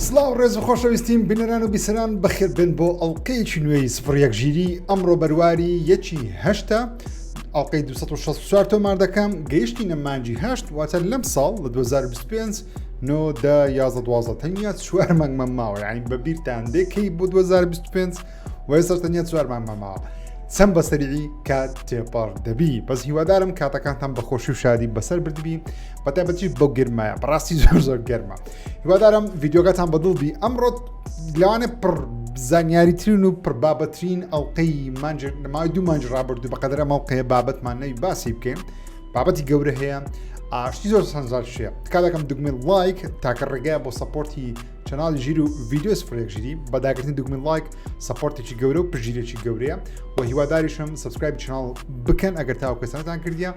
سڵاو ڕێز و خۆشەویستیم بینەران و بیسەران بەخێر بێن بۆ ئەڵلقەیەکی نوێی سفر یەک ژیری ئەمڕۆ بەرواری یەکی هەشتا ئەڵلقەی 264 تۆمار دەکەم گەیشتینە مانگی هەشت واتە لەم ساڵ لە 2025 نۆ دە 11 12 تەنیا چوار مانگمان ماوە یعنی بە بیرتان دێ کەی بۆ 2025 و ئێستا تەنیا چوار مانگمان ماوە چەند بە سەریعی کات تێپەڕ دەبی بەس هیوادارم کاتەکانتان بە خۆشی و شادی بەسەر بردبی بەتایبەتی بۆ گەرمایە بەڕاستی زۆر زۆر گەرمە هیوادارم ڤیددیوگەتان بەدڵ بی ئەمڕۆ لەوانێ پڕ زانیاریترین و پڕبابەترین ئەڵلقەی مانج ماوەی دوو مانج ڕابردوو بەقەدرە مەوقەیە بابەتمان نەوی باسی بکەین بابەتی گەورە هەیە ئاشتی زۆر سەنجار شێ تکا دەکەم دوگمەی لایک تاکە ڕێگەیە بۆ support ی channel ی ژیر و ڤیددیو سفرێک ژیری بە داگرتنی دوگمەی لایک support ێکی گەورە و پشتگیرێکی گەورەیە و هیواداریشم subscribe channel بکەن ئەگەر تاو کەسانتان کردیە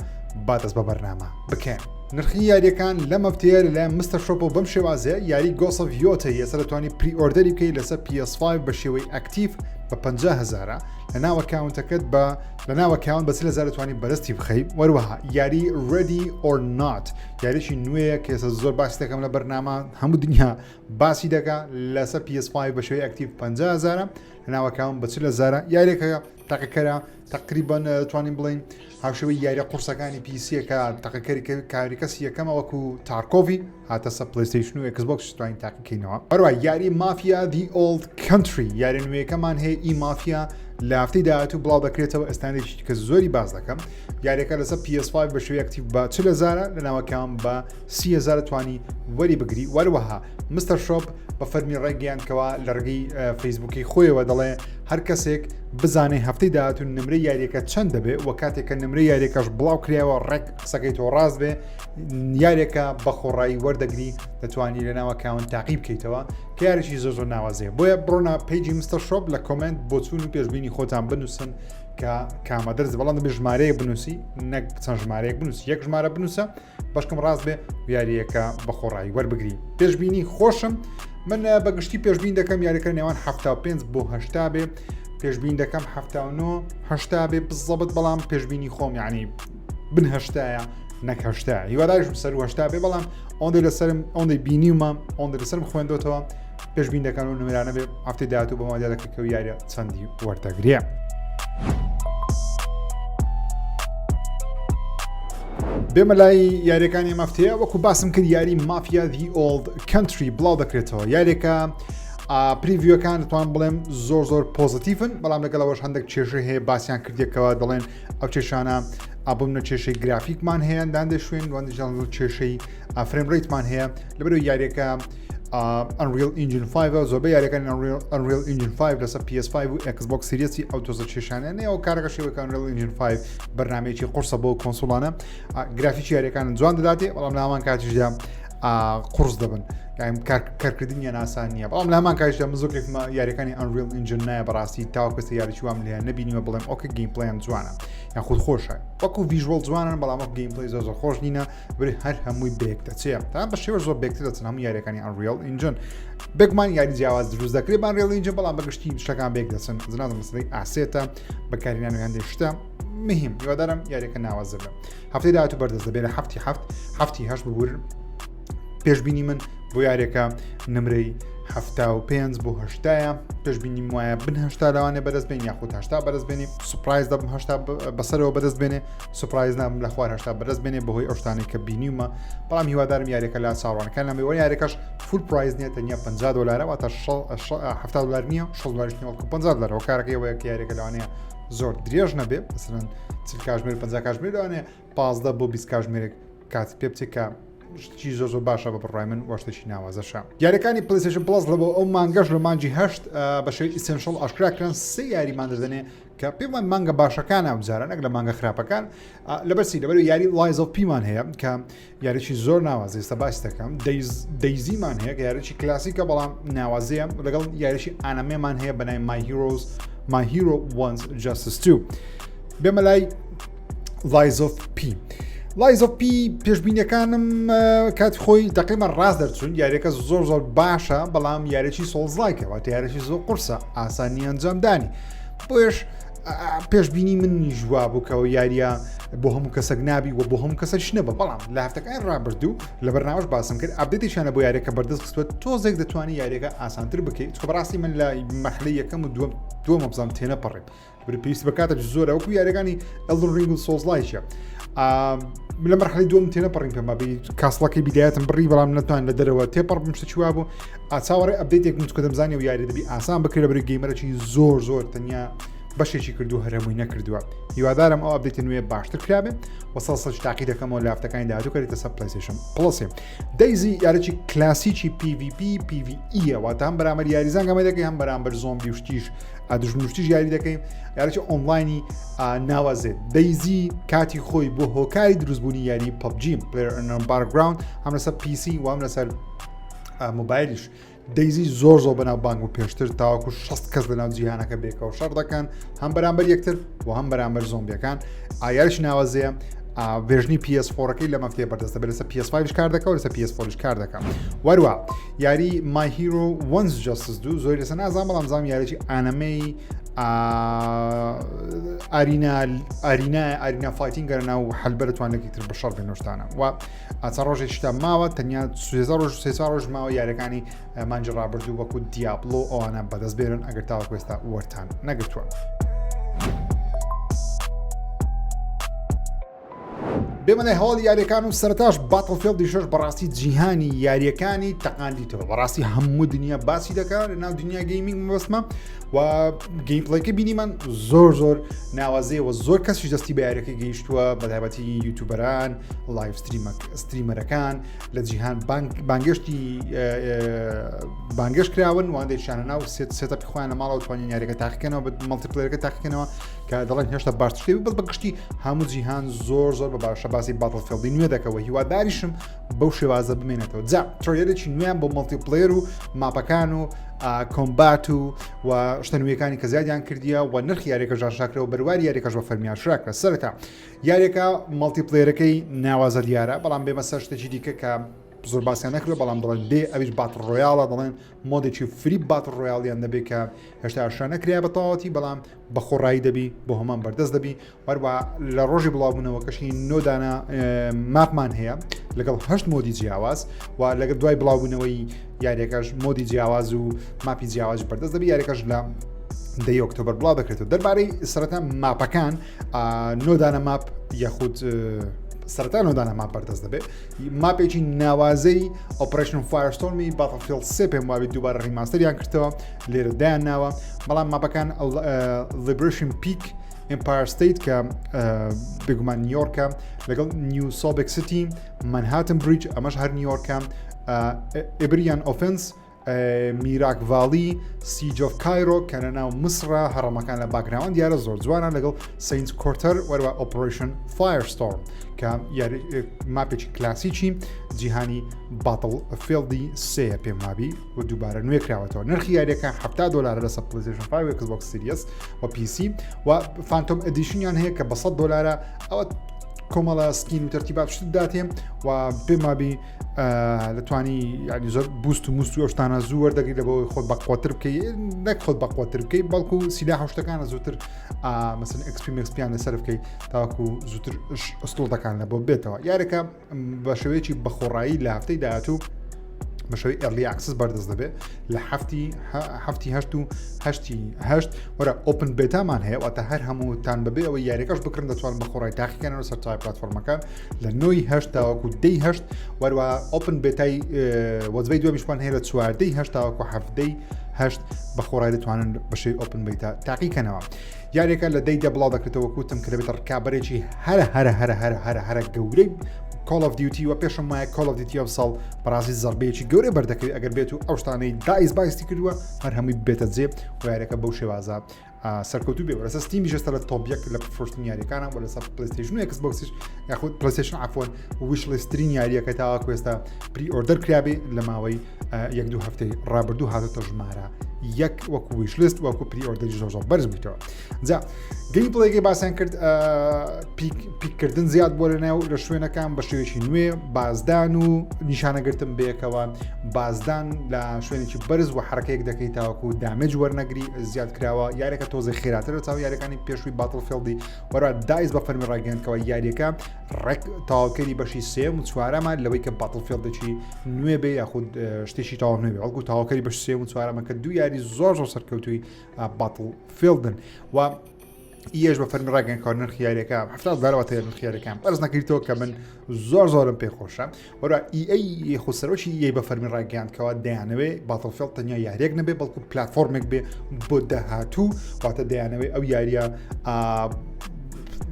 با دەست بە بەرنامە بکەن. نرخی یاریەکان لەم هەفتەیە لەلایەن مستەر شۆپەوە بەم شێوازەیە یاری Ghost of Yotei ئێستا دەتوانی pre-order ی بکەیت لەسەر PS5 بە شێوەی active بە 50 هەزارە لە ناو account ەکەت بە لە ناو account بە 40 هەزار دەتوانی بەدەستی بخەی وەروەها یاری Ready or Not یاریی نوێیە کە ئێستا زۆر باسی دەکەم لە بەرنامە هەموو دنیا باسی دەکا لەسەر PS5 بە شێوەی active 50 هەزارە لە ناو account بە 40 هەزارە یاریەکە تاقیکەرە تقریبا توانین بڵین هاوشێوەی یاریە قورسەکانی PC یەکە تاقیکەری کاری کەسی یەکەمە وەکو تارکۆڤی هاتە سە PlayStation و Xbox توانین تاقیکەینەوە هەروە یاری Mafia The Old Country یاری نوێیەکەمان هەیە ئی مافیا لە هەفتەی داهاتوو بڵاو دەکرێتەوە ئێستانێکی کە زۆری باز دەکەم یاریەکە لەسەر PS5 بە شێوەی active بە 40 هەزارە لە ناو account بە 30 هەزار توانی وەری بگری وەروەها مستەر شۆپ بە فەرمی ڕێگەیان کەوا لە ڕێگەی فەیسبووکی خۆیەوە دەڵێ هەر کەسێک بزانێ هەفتەی داهاتوو نمرەی یاریەکە چەند دەبێ و کاتێک کە نمرەی یاریەکەش بڵاو کرایەوە ڕێک قسەکەی تۆ ڕاست بێ یاریەکە بە خۆڕایی وەردەگری دەتوانی لە ناو account تاقی بکەیتەوە کە یاریی زۆر زۆر ناوازەیە بۆیە بڕۆنە page ی مستەر شۆپ لە comment بۆچوون و پێشبینی خۆتان بنووسن کە کامە دەرز بەڵام دەبێ ژمارەیەک بنووسی نەک چەند ژمارەیەک بنووسی یەک ژمارە بنووسە بەشکم ڕاست بێ یاریەکە بە خۆڕایی وەربگری پێشبینی خۆشم من بە گشتی پێشبین دەکەم یاریەکە نێوان 75 بۆ 80 بێ پێشبین دەکەم 79 هەشتا بێ بزەبت بەڵام پێشبینی خۆم یعنی بن هەشتایە نەک هەشتا هیواداریشم سەر هەشتا بێ بەڵام ئەوەندەی لەسەرم ئەوەندەی بینیومە ئەوەندە لەسەرم خوێندۆتەوە پێشبین دەکەن و نمرانە بێ هەفتەی داهاتوو بۆمان دیار دەکەن کە یاریە چەندی وەردەگرێ. بێمە لای یاریەکانی ئەم هەفتەیە وەکو باسم کرد یاری Mafia The Old Country بڵاو دەکرێتەوە یاریەکە preview ەکان دەتوان بڵێم زۆر زۆر positive ن بەڵام لەگەڵەوەش هەندێک کێشە هەیە باسییان کردێکەوە دەڵێن ئەو کێشانە ئابوومنە کێشەی گرافیکمان هەیە داندێ شوێن وەندیان کێشەی frame rate مان هەیە لەبەرەوە یاریەکە Unreal Engine 5 زۆربەی یاریەکانی Unreal Engine 5 لەسەر PS5 و Xbox Series ئەو تۆزە کێشانە نەیەوە کارەکە شێوەکە Unreal Engine 5 بەرنمەیەکی قورسە بۆ console انە گرافیکی یاریەکان جوان دەداتێ بەڵام لامان کاتیشدا قورس دەبن کارکردنیان ئاسان نییە بەڵام لامان کاتیشدا من زۆر کێفمە یاریەکانی Unreal Engine نایە بەڕاستی تاوەکەسە یاریی وام لێیان نەبینیوە بڵێم okay gameplay یان جوانە یاخود خۆشە وەکو visual جوانن بەڵام وەک gameplay زۆر زۆر خۆش نینە بری هەر هەمووی بێک دەچێت تا بە شێوە زۆر بێکتر دەچن هەموو یاریەکانی Unreal Engine بێگومان یاری جیاواز دروست دەکرێت بە Unreal Engine بەڵام بەگشتی شتەکان بێک دەچن زنازم مەسەلەی asset ە بەکارهێنان و هەندێک شتە مهم هیوادارم یاریەکە ناوازە بێت هەفتەی داهاتوو بەردەست دەبێت لە هەفتی هەفت هەفتی هەشت ببورن پێشبینی من بۆ یاریەکە نمرەی 75 بۆ هەشتایە پێشبینیم وایە بن هەشتا لەوانێ بەدەست بێن یاخود هەشتا بەدەست بێنێ surprise دەبم هەشتا بەسەرەوە بەدەست بێنێ surprise نابم لە خوار هەشتا بەدەست بێنێ بەهۆی ئەو شتانەی کە بینیومە بەڵام هیوادارم یاریەکە لا چاوەڕوانەکان لەمەوە یاریەکەش full price نییە تەنیا 50 دلارە واتە 70 دلار نییە 60 دلاریش نییە بەڵکو 50 دلار هۆکارەکەی ئەوەیە کە یاریەکە لەوانەیە زۆر درێژ نەبێ مثلەن 40 کاژمێر 50 کاژمێر لەوانەیە 15 بۆ 20 کاژمێرێک کات پێ بچێت کە شتێکی زۆر زۆر باشە بە بڕای من وە شتێکی ناوازەشە یاریەکانی PlayStation Plus لە بۆ ئەو مانگەش لە مانگی هەشت بە شێوەی essential ئاشکرا کران سێ یاریمان دەدەنێ کە پێم وایە مانگە باشەکان ئەمجارە نەک لە مانگە خراپەکان لەبەرسی لەبەر یاری Lies of P مان هەیە کە یاریی زۆر ناوازە ئێستا باس دەکەم Days مان هەیە کە یاریی کلاسیکە بەڵام ناوازەیە لەگەڵ یاریی ئانەمێمان هەیە بەنای My Heroes My Hero Wants Justice 2 بێمە لای Lies of P Lies of P پێشبینەکانم کات خۆی دقیمە ڕاست دەرچوون یاریەکە زۆر زۆر باشە بەڵام یاریی souls-like ە واتە یاریی زۆر قورسە ئاسانی ئەنجامدانی بۆیش پێشبینی من نیژوا بوو کەەوە یاریە بۆ هەموو کەسێک نابی و بۆ هەموو کەسەش نەبە بەڵام لە هەفتەکانی ڕابردوو لە بەرنامەش باسم کرد update ێکیانە بۆ یاریەکە بەردەست خستووە تۆزێک دەتوانانی یاریەکە ئاسانتر بکەیت چونکە بەڕاستی من لە مەرحەلەی یەکەم و دووەم دووەمە بزانم تێنەپەڕێم بر پێویست بەکاتە زۆرە وەکو یاریەکانی Elden Ring و Souls-like ە لە مەرحەلەی دووەم تێنەپەڕین پێم بابی castle ەکەی بیدایەتم بڕی بەڵام نەتوان لە دەرەوە تێپەڕ بم شتێکی وابوو ئاچاوەڕێ update ێک من چکە دەمزانی و یاری دەبی ئاسان بکرێت لەبەر gamer ەکی زۆر زۆر تەنیا بەشێکی کردو هەرەمووی نەکردووە هیوادارم ئەو update ە نوێ باشتر کرابێ و سەڵ سەج تاقی دەکەمەوە لە هەفتەکانی داهاتوو کە دێتە سەر PlayStation Plus ی DayZ یاریی کلاسیکی PvP PvE واتە هەم بەرامبەر یاریزان گەمە دەکەی هەم بەرامبەر زۆمبی و شتیش دژمن شتیش یاری دەکەین یاریی ئۆنلاینی ناوازێت DayZ کاتی خۆی بۆ هۆکاری دروستبوونی یاری PUBG PlayerUnknown's Battlegrounds هەم لەسەر PC و هەم لەسەر مۆبایلیش DayZ زۆر زۆر بەناوبانگ و پێشتر تاوەکو 60 کەس لەناو جیهانەکە بێکەوە شەڕ دەکەن هەم بەرامبەر یەکتر و هەم بەرامبەر زۆمبیەکان ئایارش ناوازەیە version ی PS4 ەکەی لە مەفتێ بەردەستە بە لەسەر PS5 کار دەکە و لەسەر PS4 کار دەکەم وەروە یاری My Hero One's Justice دوو زۆری لەسەر نازان بەڵام زام یاریی anime ی arena arena arena fighting گەرە ناو حلبەر توانێکی تر بە شەڕ بێنۆشتانە و ئاچە ڕۆژێک شتا ماوە تەنیا سێزە ڕۆژ سێ ڕۆژ ماوە یاریەکانی مانجی ڕابردوو وەکو Diablo ئەوانە بەدەست بێرن ئەگەر تاوەکو ئێستا وەرتان نەگرتووە. بێمە لای هەواڵی یاریەکان و سەرتاش Battlefield ی شش بەڕاستی جیهانی یاریەکانی تەقاندیتەوە بەڕاستی هەموو دنیا باسی دەکات لە ناو دنیا gaming مەبەستمە و gameplay ەکە بینیمان زۆر زۆر ناوازەیە و زۆر کەسیش دەستی بە یاریەکە گەیشتووە بە تایبەتی YouTuber ان live streamer ەکان لە جیهان بانگێشتی بانگێشت کراون واندێکیانە ناو set setup ی خۆیان لە ماڵەوە توانین یاریەکە تاقیکەنەوە بە multiplayer ەکە تاقیکەنەوە کە دەڵێن هێشتا باشتر بەس بە گشتی هەموو جیهان زۆر زۆر بە باشە باسی Battlefield ی نوێ دەکەوە هیواداریشم بەو شێوازە بمێنێتەوە جا trailer ێکی نوێیان بۆ multiplayer و map ەکان و combat و و شتە نوێیەکانی کە زیادیان کردیە و نرخی یاریەکە ژاشاکرەوە بەرواری یاریەکەش بە فەرمیان شراکرا سەرەتا یاریەکە multiplayer ەکەی ناوازە دیارە بەڵام بێمە سەر شتێکی دیکە کە زۆر باسیان نەکرێت بەڵام دەڵێن بێ ئەویش battle royale ە دەڵێن mode ێکی free battle royale یان دەبێت کە هێشتا ئاشکرا نەکرا بە تەواوەتی بەڵام بە خۆڕایی دەبی بۆ هەمان بەردەست دەبی وەروە لە ڕۆژی بڵاوبوونەوەکەشی نۆدانە map مان هەیە لەگەڵ هەشت mode ی جیاواز و لەگەڵ دوای بڵاوبوونەوەی یاریەکەش mode ی جیاواز و map ی جیاواز بەردەست دەبی یاریەکەش لە دەی ئۆکتۆبەر بڵاو دەکرێتەوە دەربارەی سەرەتا map ەکان نۆدانە map یاخود سەرەتا نۆدانە map بەردەست دەبێت map ێکی ناوازەی Operation Firestorm ی Battlefield سێ پێم وابێت دووبارە remaster یان کردەوە لێرە دایان ناوە بەڵام map ەکان Liberation Peak Empire State کە بێگومان نیویۆرکە لەگەڵ New Sobek City Manhattan Bridge ئەمەش هەر نیویۆرکە Iberian Offense Mirak Valley Siege of Cairo کە لە ناو مسرە هەڕەمەکان لە background دیارە زۆر جوانە لەگەڵ Saints Quarter وەروە Operation Firestorm کە map ێکی کلاسیکی جیهانی Battlefield ی سێ پێم وابی و دووبارە نوێ کراوەتەوە نرخی یاریەکە 70 دلار لەسەر PlayStation 5 Xbox Series و PC و Phantom Edition یان هەیە کە بە 100 دلارە ئەوە کۆمەڵە skin و تەرتیبات شت داتێ و پێم وابی دەتوانی ینی زۆر boost و موست و شتانە زوو وەردەگری لە بەوەی خۆت بەقوتر بکەی نەک خۆت بەقوتر بکەی بەڵکو سیلا هەشتەکانە زووتر مەسن XP مکسپیان لەسەر بکەیت تاکو زووتر ئەستۆڵەکان لە بۆ بێتەوە یارەکە بە شێوەیەکی بەخۆڕایی لە هەفتەی داهاتوو بە شێوەی early access بەردەست دەبێت لە هەفتی هەفتی هەشت و هەشتی هەشت وەرە open beta مان هەیە واتە هەر هەمووتان بەبێ ئەوەی یاریەکەش بکڕن دەتوان بە خۆڕای تاقیکەنەوە سەر تای پلاتفۆرمەکان لە نۆی هەشت تاوەکو دەی هەشت وەروە open beta ی وەزبەی دووەمیشمان هەیە لە چواردەی هەشت تاوەکو حەفتەی هەشت بە خۆڕای دەتوانن بە شێوەی open beta تاقیکەنەوە. یاریەکە لە دەی دە بڵاو دەکرێتەوە کوتم کە دەبێتە ڕکابەرێکی هەرە هەرە هەرە هەرە هەرە هەرە گەورەی Call of Duty و پێشم وایە Call of Duty ئەم ساڵ بەڕاستی زەربەیەکی گەورە بەردەکەوێت ئەگەر بێت و ئەو شتانەی DICE باستی کردووە هەر هەمووی بێتە جێ و یاریەکە بەو شێوازە سەرکەوتوو بێ لەسەر Steam یش ئێستا لە top یەک لە فرۆشتنی یاریەکانە و لەسەر PlayStation و Xbox یش یاخود PlayStation عەفوەن wishlist ترین یاریەکە تاوەکو ئێستا pre-order کرابێ لە ماوەی یەک دوو هەفتەی ڕابردوو هاتۆتە ژمارە. یەک وەکو wishlist وەکو pre-order ی زۆر زۆر بەرز بوویتەوە جا gameplay ەکەی باسیان کرد peek کردن زیاد بۆ لە ناو لە شوێنەکان بە شێوەیەکی نوێ بازدان و نیشانەگرتن بەیەکەوە بازدان لە شوێنێکی بەرز و حرەکەیەک دەکەیت تاوەکو damage وەرنەگری زیاد کراوە یاریەکە تۆزێ خێراتر لە چاو یاریەکانی پێشووی Battlefield ی وەرا DICE بە فەرمی ڕاگەیاندکەوە یاریەکە ڕێک تەواوکەری بەشی سێم و چوارەمە لەوەی کە Battlefield ێکی نوێ بێ یاخود شتێکی تەواو نوێ بێ بەڵکو تەواوکەری بەش سێم و چوارەمە کە دوو یاری زۆر زۆر سەرکەوتووی Battlefield ن و یش بە فەرمی ڕاگەن کار نرخی یاریەکە هەفتا دلار واتە نرخی یاریەکان بەرز نەکردەوە کە من زۆر زۆرم پێ خۆشە وەرا EA خۆ سەرۆکی EA بە فەرمی ڕاگەیاند کەوا دەیانەوێ Battlefield تەنیا یاریەک نەبێ بەڵکو پلتفۆرمێک بێ بۆ داهاتوو واتە دەیانەوێ ئەو یاریە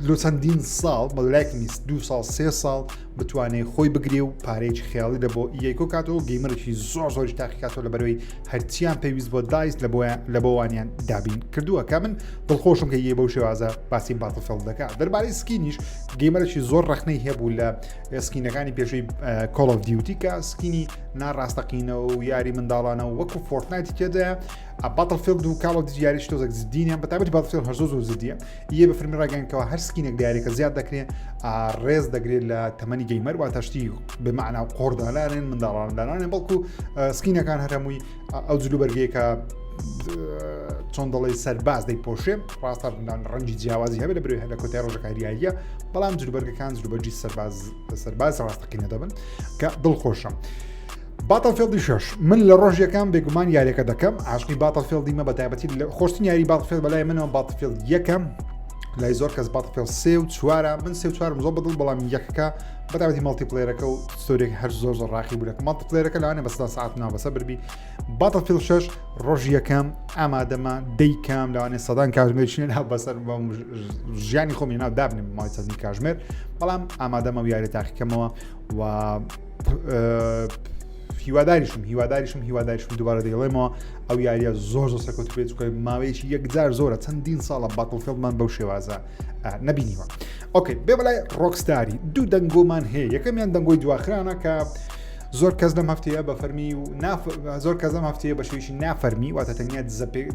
لۆ چەندین ساڵ بەلایک نیست دو ساڵ سێ ساڵ بتوانێت خۆی بگرێ و پارەیەکی خیاڵی لە بۆ EA کۆ کاتەوە gamer ێکی زۆر زۆری تاقیکاتەوە لە بەرەوەی هەرچیان پێویست بۆ DICE لە بۆیان لە بۆوانیان دابین کردووە کە من دڵخۆشم کە EA بەو شێوازە باسی Battlefield دەکات دەربارەی skin یش gamer ێکی زۆر ڕخنەی هەبوو لە skin ەکانی پێشووی Call of Duty کە skin ی ناڕاستەقینە و یاری منداڵانە و وەکو Fortnite ی تێدایە Battlefield و Call of Duty یاریش تۆزێک جدینیان بە تایبەتی Battlefield هەر زۆر زۆر جدیە EA بە فەرمی ڕاگەیاندکەوە هەر skin ێک دیارێکە زیاد دەکرێت ڕێز دەگرێت لە تەمەنی gamer واتە شتی بمەعنا و قۆڕدانانێن منداڵان دانانێن بەڵکو skin ەکان هەر هەمووی ئەو جلو بەرگەیەکە چۆن دەڵێ سەرباز دەیپۆشێ ڕاستە ڕەنگی جیاوازی هەبێت لە برێ هەر لە کۆتای ڕۆژەکاریاییە بەڵام جلوبەرگەکان جلوبەرگی سەرباز سەرباز ڕاستەقینە دەبن کە دڵخۆشم. Battlefield ی شش من لە ڕۆژ یەکەم بێگومان یاریەکە دەکەم عاشقی Battlefield ی مە بە تایبەتی خۆشترین یاری Battlefield بەلای منەوە Battlefield یەکەم لای زۆر کەس Battlefield سێ و چوارە من سێ و چوارم زۆر بەدڵ بەڵام یەکەکە بەتابەتی multiplayer ەکە و story ێک هەر زۆر زۆر ڕاقی بوو لەکە multiplayer ەکە لەوانێ بە سەدان ساعت ناو بەسە بربی Battlefield 6 ڕۆژ یەکەم ئامادەمە دەیکەم لەوانێ سەدان کاژمێر چینە ناو بەسەر ژیانی خۆمی ناو دابنم ماوەی چەندین کاژمێر بەڵام ئامادەمە و یاری تاقیکەمەوە و هیواداریشم هیواداریشم هیواداریشم دووبارە دەیڵێمەوە ئەو یاریە زۆر زۆر سەرکەوت بێت چونکە ماوەیەکی یەکجار زۆرە چەندین ساڵە Battlefield مان بەو شێوازە نەبینیوە okay بێ بەلای Rockstar ی دوو دەنگۆمان هەیە یەکەمیان دەنگۆی دواخرانە کە زۆر کەس لەم هەفتەیە بە فەرمی و زۆر کەس لەم هەفتەیە بە شێوەیەکی نافەرمی واتە تەنیا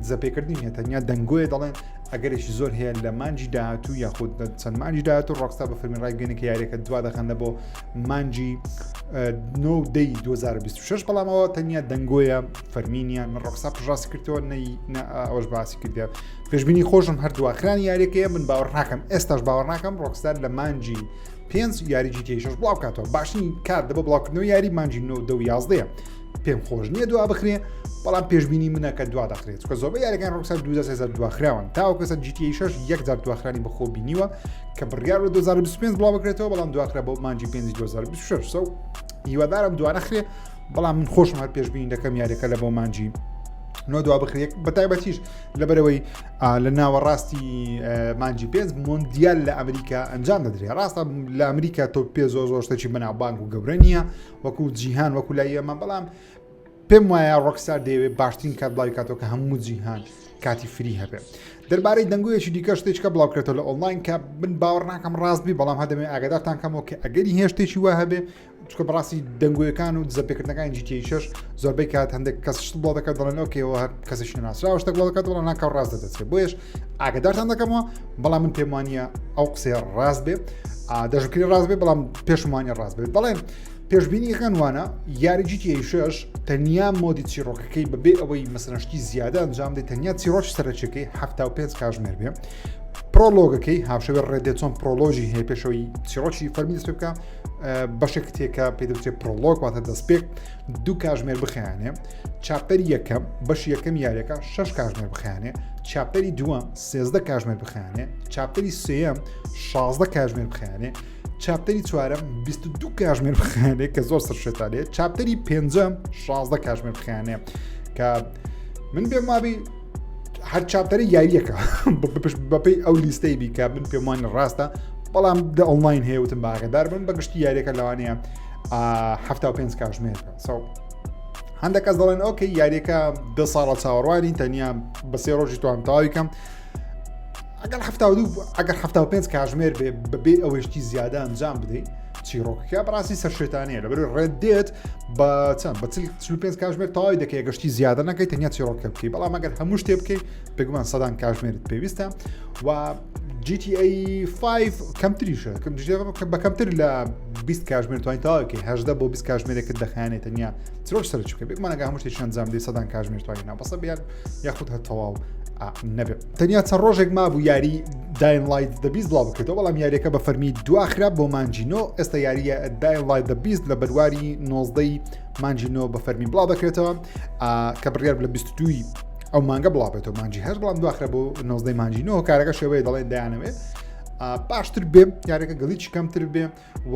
دزەپێکردنی هەیە تەنیا دەنگۆیە دەڵێن ئەگەرێکی زۆر هەیە لە مانجی داهاتوو یاخود چەند مانجی داهاتوو Rockstar بە فەرمی ڕایگەێنێ کە یاریەکە دوا دەخەن لە بۆ مانجی 9 2026 بەڵام ئەوە تەنیا دەنگۆیە فەرمی نییە نە Rockstar پشڕاستی کردەوە ئەوەش باسی کردە پێشبینی خۆشم هەر دواخرانی یاریەکەیە من باوەڕ ناکەم ئێستاش باوەڕ ناکەم Rockstar لە مانجی پێنج یاری GTA 6 بڵاو کاتەوە باشترین کات دەبە بڵاوکردنەوە یاری مانجی 9 دە و 11 پێم خۆش نییە دوا بخرێ بەڵام پێشبینی منە کە دوا دەخرێت چونکە زۆربەی یاریەکان Rockstar 2023 دواخراون تاوەکو ئێستا GTA 6 یەک جار دواخرانی بەخۆ بینیوە کە بڕیار لە 2025 بڵاو بکرێتەوە بەڵام دواخرا بۆ مانجی 5 2026 so هیوادارم دوا نەخرێ بەڵام من خۆشم هەر پێشبینی دەکەم یاریەکە لە بۆ مانجی نۆ دوا بخرێت بە تایبەتیش لەبەرەوەی لە ناوەڕاستی مانجی پێنج مۆندیال لە ئەمریکا ئەنجام دەدرێت ڕاستە لە ئەمریکا تۆ پێ زۆر زۆر شتێکی بەناوبانگ و گەورە نییە وەکو جیهان وەکو لای ئێمە بەڵام پێم وایە Rockstar دەیەوێت باشترین کات بڵاوی کاتەوە کە هەموو جیهان کاتی free هەبێ دەربارەی دەنگۆیەکی دیکە شتێکە بڵاو کرێتەوە لە ئۆنلاین کە من باوەڕ ناکەم ڕاست بی بەڵام هەدەمێ ئاگادارتان کەمەوە کە ئەگەری هێشتێکی وا هەبێ چونکە بەڕاستی دەنگۆیەکان و دزەپێکردنەکانی GTA 6 زۆربەی کات هەندێک کەس شت بڵاو دەکات دەڵێن okay ئەوە هەر کەسێکی نەناسراوە شتێک بڵاو دەکات بەڵام ناکاو ڕاست دەدەچێت بۆیەش ئاگادارتان دەکەمەوە بەڵام من پێم وانییە ئەو قسەیە ڕاست بێ دەشکری ڕاست بێ بەڵام پێشم وانیە ڕاست بێت بەڵێن پێشبینیەکان وانە یاری GTA 6 تەنیا mode ی چیرۆکەکەی بەبێ ئەوەی مەسەلەن شتی زیادە ئەنجام دێت تەنیا چیرۆکی سەرەکیەکەی 75 کاژمێر بێ prologue ەکەی هاوشێوەی Red Dead چۆن prologue ی هەیە پێشەوەی چیرۆکی فەرمی دەست پێ بکە بەشێک تێکە پێ دەوترێت prologue واتە دەستپێک دوو کاژمێر بخیانێ chapter ی یەکەم بەش یەکەم یاریەکە شش کاژمێر بخیانێ chapter ی دووەم 13 کاژمێر بخیانێ chapter ی سێیەم 16 کاژمێر بخیانێ chapter ی چوارەم 22 کاژمێر بخیانێ کە زۆر سەرشێتانێ chapter ی پێنجەم 16 کاژمێر بخیانێ کە من پێم وابی هەر chapter ی یاریەکە بەپی ئەو لیستەی بیکە من پێم وانە ڕاستە بەڵام دە ئۆنلاین هەیە وتم باگەدار بن بەگشتی یاریەکە لەوانەیە 75 کاژمێر so هەندێک کەس دەڵێن okay یاریەکە دە ساڵە چاوەڕوانی تەنیا بە سێ ڕۆژی توان تەواوی کەم ئەگەر ه ئەگەر ه پێنج کاژمێر بێ بەبێ ئەوەشتی زیادە ئەنجام بدەیت. چیرۆکەکە بەڕاستی سەرشێتانەیە لەبەر Red Dead بە چەند بە 45 کاژمێر تەواوی دەکەی گەشتی زیادە نەکەی تەنیا چیرۆکە بکەی بەڵام ئەگەر هەموو شتێ بکەی بێگومان سەدان کاژمێرت پێویستە و GTA 5 کەمتریشە بە کەمتر لە 20 کاژمێر توانین تەواوی هەژدە بۆ 20 کاژمێرێکت دەخایەنێت تەنیا چیرۆک سەر چکە بێگومان ئەگەر هەموو شتێکی ئەنجام بدەی سەدان کاژمێر توانین ناو بەسە بیان یاخود هەر تەواو نەبێت تەنیا چەند ڕۆژێک مابوو یاری Dying Light The Beast بڵاو بکرێتەوە بەڵام یاریەکە بە فەرمی دواخرا بۆ مانجی نۆ ئێستا یاریە Dying Light The Beast لە بەرواری 19 مانجی نۆ بە فەرمی بڵاو دەکرێتەوە کە بڕیار لە 22 ئەو مانگە بڵاو بێتەوە مانجی هەر بەڵام دواخرا بۆ 19 مانجی نۆ کارەکە شێوەیە دەڵێن دەیانەوێت باشتر بێ یاریەکە glitch کەمتر بێ و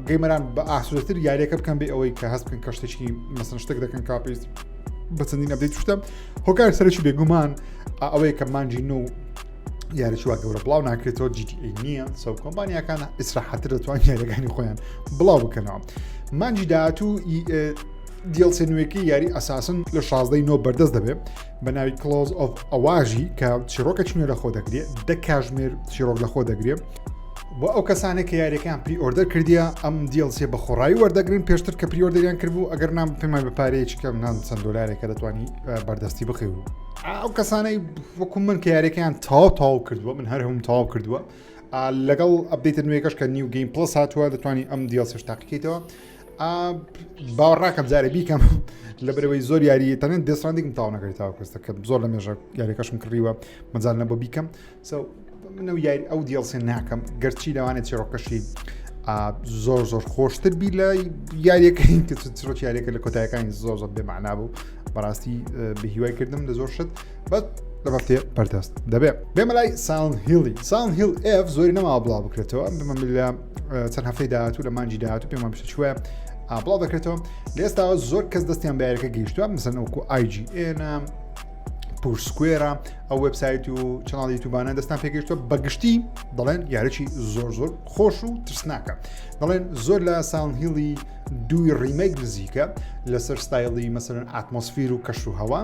gamer ان بە ئاسوودەتر یاریەکە بکەن بێ ئەوەی کە هەست بکەن کە شتێکی مەسن شتێک دەکەن کا پێویست بە چەندین update شتە هۆکار سەرەکی بێگومان ئەوەیە کە مانجی نو یاریی وا گەورە بڵاو ناکرێتەوە GTA نییە سەو کۆمپانیاکان ئیسراحەتر دەتوان یاریەکانی خۆیان بڵاو بکەنەوە مانجی داهاتوو DLC نوێکی یاری Assassin لە 16 نۆ بەردەست دەبێت بە ناوی Claws of Awaji کە چیرۆکە چنێ لە خۆ دەگرێت دە کاژمێر چیرۆک لە خۆ دەگرێت بۆ ئەو کەسانێک کە یاریەکەیان pre-order کردیە ئەم DLC بە خۆڕایی وەردەگرن پێشتر کە pre-order یان کردبوو ئەگەر نام پێمان بە پارەیەکی کەم نان چەند دۆلارێکە دەتوانی بەردەستی بخی و ئەو کەسانەی وەکو من کە یاریەکەیان تاو تاو کردووە من هەر هەم تاو کردووە لەگەڵ update ە نوێیەکەش کە New Game Plus هاتووە دەتوانی ئەم DLC ش تاقیکەیتەوە باوەڕناکەم جارێ بیکەم لەبەرەوەی زۆر یاری تەنێن Death Stranding م تاو نەکرێت تاو کەستە کە زۆر لە مێژە یاریەکەشم کڕیوە مەجال نەبوو بیکەم من ئەو یاری ئەو DLC ناکەم گەرچی لەوانێت چیرۆکەشی زۆر زۆر خۆشتر بی لە یاریەکەی کە چیرۆکی یاریەکە لە کۆتایەکانی زۆر زۆر بێمەعنا بوو بەڕاستی بەهیوای کردم لە زۆر شت بەس لە بەفتێ بەردەست دەبێ بێمە لای Silent Hill ی Silent Hill f زۆری نەماوە بڵاو بکرێتەوە بمە لە چەند هەفتەی داهاتوو لە مانجی داهاتوو پێمان بشە چوە بڵاو دەکرێتەوە لە ئێستاوە زۆر کەس دەستیان بە یاریەکە گەیشتووە مەسەن وەکو IGN Push Square ە ئەو وبسایت و channel ی یوتوبانە دەستان پێگەیشتوە بەگشتی دەڵێن یاریی زۆر زۆر خۆش و ترسناکە دەڵێن زۆر لە Silent Hill ی دووی remake نزیکە لەسەر ستایلی مەسەرن atmosphere و کەش و هەوا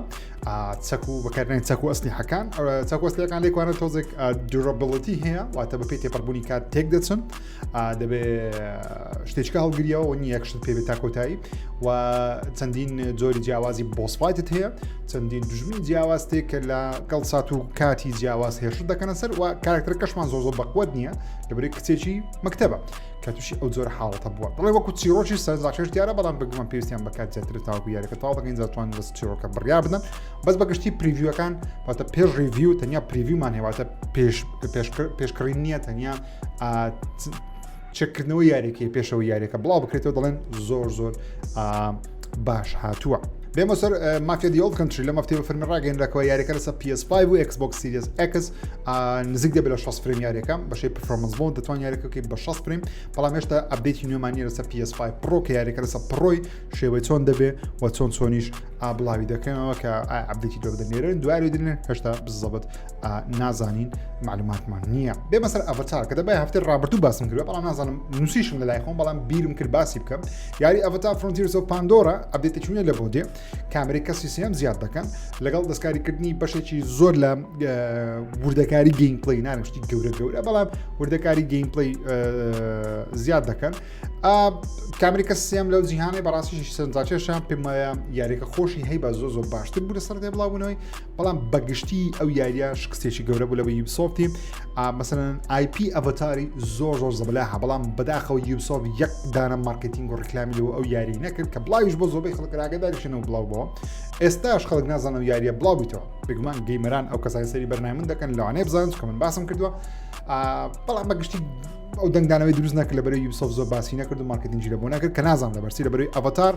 چەک و بەکارنای چەک و ئەسلی حەکان چەک وەسلەکان لێکوانە تۆزێک durability هەیە واتە بەپی تێپەڕبوونی کات تێک دەچن دەبێ شتێکە هەڵگریەوە و نییە شت پێ تا کۆتایی و چەندین جۆری جیاوازی boss fight ت هەیە چەندین دژمنی جیاواز تێک کە لە گەڵ سات و کاتی جیاواز هێرش دەکەنە سەر و کارکتەرەکەشمان زۆر زۆر بەقوت نییە لەبەری کچێکی مەکتەبە کە تووشی ئەو جۆرە حاڵەتە بووە بڵێ وەکو چیرۆکی سەرنجڕاکێش دیارە بەڵام بگومان پێویستیان بە کات زیاتر تاوەکو یاریەکە تەواو دەکەین دەتوانن لەسەر چیرۆکە بڕیار بدەن بەس بەگشتی preview ەکان واتە پێش review تەنیا preview مان هەیە واتە پێش پێشکڕین نییە تەنیا چێکردنەوەی یاریەکەی پێشەوە یاریەکە بڵاو بکرێتەوە دەڵێن زۆر زۆر باش هاتووە. بێمە سەر Mafia The Old Country لە مەفتێ بە فەرمی ڕاگەیەنراکەوە یاریەکە لەسەر PS5 و Xbox Series X نزیک دەبێت لە 60 frame یاریەکە بەشەی performance mode دەتوان یاریەکە بکەیت بە 60 frame بەڵام هێشتا update ی نوێمان نییە لەسەر PS5 Pro کە یاریەکە لەسەر Pro ی شێوەی چۆن دەبێ و چۆن چۆنیش بڵاوی دەکەنەوە کە update ی دوێ دەنێرن دوای دێنن هێشتا بزەبت نازانین معلوماتمان نییە بێمە سەر Avatar کە دەبای هەفتەی ڕابردوو باسم کرد بەڵام نازانم نووسیشم لە لای خۆم بەڵام بیرم کرد باسی بکەم یاری Avatar Frontiers of Pandora update ێکی نوێ لە بۆ دێ کامێرەی کەسی سێم زیاد دەکەن لەگەڵ دەستکاریکردنی بەشێکی زۆر لە وردەکاری gameplay نانم شتی گەورە گەورە بەڵام وردەکاری gameplay زیاد دەکەن کامری کەس سێم لەو جیهانەی بەڕاستی سەرنجڕاکێشە پێم وایە یاریەکە خۆشی هەی بە زۆ زۆر باشتر بوو لەسەر بڵاوبوونەوەی بەڵام بەگشتی ئەو یاریە شکستێکی گەورە بوو لەوە Ubisoft ی مەسەن IP Avatar ی زۆر زۆر زەبەلاحە بەڵام بەداخەوە Ubisoft یەک دانە مارکتینگ و ڕکلامی لەوە ئەو یاری نەکرد کە بڵاویش بۆ زۆربەی خەڵک ڕاگەداریشنەوە بڵاو بۆ ئێستاش خەڵک نازانە و یاریە بڵاو بیتەوە بێگومان gamer ان ئەو کەسانی سەری بەرنامە من دەکەن لەوانەیە بزانن چونکە من باسم کردووە بەڵام بەگشتی ئەو دەنگدانەوەی دروست نەکرد لەبەرەی Ubisoft زۆر باسی نەکرد و مارکتینگی لە بۆ نەکرد کە نازانم لەبەرچی لەبەرەی Avatar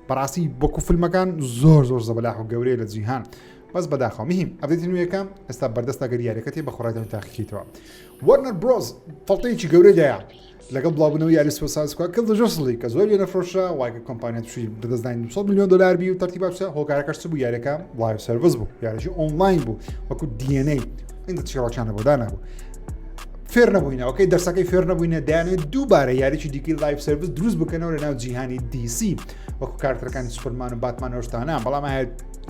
بەڕاستی وەکو فیلمەکان زۆر زۆر زەبەلاح و گەورەیە لە جیهان بەس بەداخەوە مهم update ی نوێیەکە ئێستا بەردەستە گەر یاریەکەت بە خۆڕای تاقیکەیتەوە Warner Bros فڵتەیەکی گەورەی دایە لەگەڵ بڵاوبوونەوەی یاری Suicide Squad Kill the Justice League کە زۆر لێ نەفرۆشرا وای کە کۆمپانیا تووشی بەدەستدانی 200 میلیۆن دلار بی و تەرتیبات بچە هۆکارەکەش چ بوو یاریەکە live service بوو یاریی ئۆنلاین بوو وەکو DNA ئینجا چیڕۆکیان بۆ دانابوو فێر نەبووینە okay دەرسەکەی فێر نەبووینە دەیانێت دووبارە یاریی دیکەی live service دروست بکەنەوە لە ناو جیهانی DC وەکو کارکتەرەکانی سوپەرمان و باتمان و شتانە بەڵام ئایا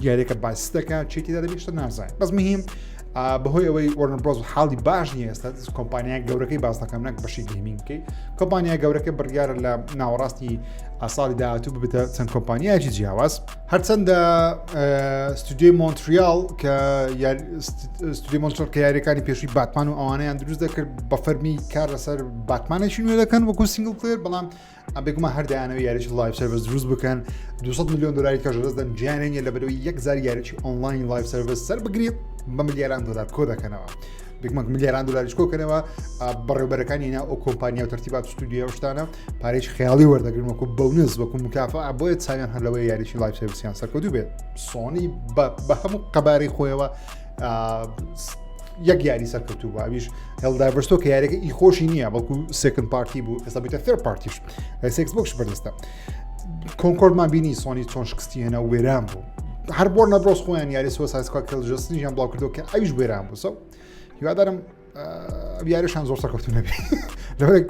یاریەکە باس دەکات چی تێدا دەبێت شتە نازانین بەس مهم. بەهۆی ئەوەی Warner Bros حاڵی باش نییە ئێستا کۆمپانیا گەورەکەی باس دەکەم نەک بەشی gaming بکەی کۆمپانیا گەورەکە بڕیارە لە ناوەڕاستی ساڵی داهاتوو ببێتە چەند کۆمپانیایەکی جیاواز هەرچەندە ستودیۆی مۆنتریال کە ستودیۆی مۆنتریال کە یاریەکانی پێشووی باتمان و ئەوانەیان دروست دەکرد بە فەرمی کار لەسەر باتمانێکی نوێ دەکەن وەکو single player بەڵام بێگومان هەر دەیانەوە یاریی live service دروست بکەن 200 میلیۆن دلاری کەش دەست دەن جیانە نیە لە بەرەوەی یەک زار یاریی online live service سەر بگرێت بە ملیاران دلار کۆ دەکەنەوە بێگومان ملیاران دلاریش کۆکەنەوە بەڕێوبەرەکانی ناو ئەو کۆمپانیا و تەرتیبات ستودیۆ شتانە پارێک خیاڵی وەردەگرن وەکو bonus وەکو مکافە بۆیە چاویان هەر لەوەی یاریی live service یان سەرکەوتوو بێت سۆنی بە هەموو قەبارەی خۆیەوە یەک یاری سەرکەوتوو بوو ئەویش Helldivers two کە یاریەکە ئی خۆشی نییە بەڵکو second party بوو ئێستا بیتە third party ش ئێکس بۆکس بەردەستە Concord مان بینی سۆنی چۆن شکستی هێنا و وێران بوو هەر Warner Bros خۆیان یاری Suicide Squad Kill Justice یان بڵاو کردەوە کە ئەویش وێران بوو so هیوادارم ئەو یاریشان زۆر سەرکەوتو نەبێ لەبەر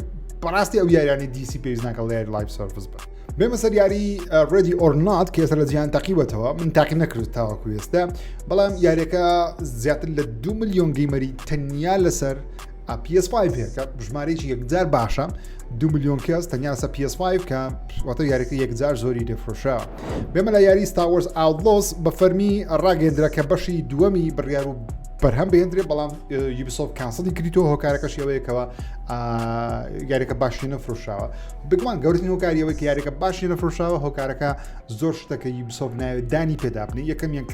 بەڕاستی ئەو یاریانی DC پێویست ناکە لە یاری live service بە بێمە سەر یاری Ready or Not کە ئێستا لە جیهان تاقیوەتەوە من تاقی نەکرد تاوەکو ئێستا بەڵام یاریەکە زیاتر لە دو میلیۆن gamer ی تەنیا لەسەر PS5 هەیە کە ژمارەیەکی یەکجار باشە دو میلیۆن کەس تەنیا لەسەر PS5 کە واتە یاریەکە یەکجار زۆری دەفرۆشە بێمە لە یاری Star Wars Outlaws بە فەرمی ڕاگەندرا کە بەشی دووەمی بڕیار و بەرهەم بهێندرێ بەڵام Ubisoft cancel ی کردیتەوە هۆکارەکەشی ئەوەیە کەەوە یاریەکە باشی نەفرۆشاوە بگومان گەورترین هۆکاری ئەوەی کە یاریەکە باشی نەفرۆشاوە هۆکارەکە زۆر شتەکە Ubisoft ناوێت دانی پێدابنی یەکەمیان